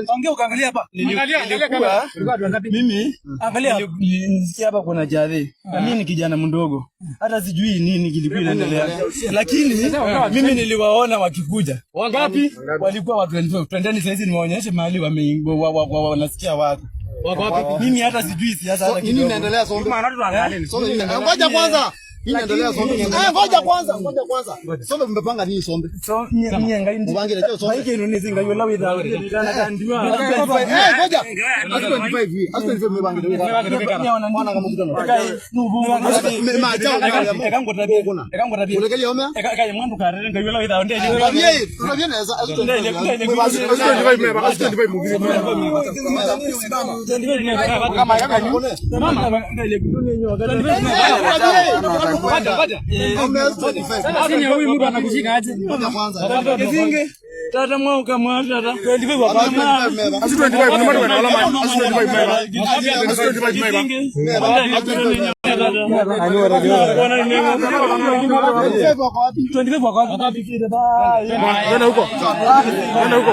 Ongea ukaangalia hapa. Angalia, angalia kamera. Mimi Angalia. Nilisikia hapa kuna jadhi. Na mimi ni kijana mdogo. Hata sijui nini kilikuwa inaendelea. Lakini mimi niliwaona wakikuja. Wangapi? Walikuwa watu 25. Twendeni saizi niwaonyeshe mahali wanasikia watu. Wako wapi? Mimi hata sijui siasa hata Nini kidogo. inaendelea, Sombe? Sombe, ngoja kwanza. Nini inaendelea, Sombe? Ngoja kwanza, ngoja kwanza. Sombe, mmepanga nini, Sombe? So mie ngai ndi. Mubangire cho Sombe. Baike inoni singa yola witha. Eh, ngoja. As 25 hii. As 25 mmebangire. Mwana kama mkutano. Ma chao. Ulekelia omea? Tutabie, tutabie naweza as 25. Mmebangire. As 25 meba, as 25 mugire. Kama yaka nyone. Ngoja, ngoja. Omea as 25. Sasa huyu mtu anakushika aje? Ngoja kwanza. Tata mwauka mwatata. As 25 meba. As 25 ni mtu anaona as 25 meba. As 25 meba. Meba. As 25. Wako wapi? 25 wako wapi? Nenda huko. Nenda huko.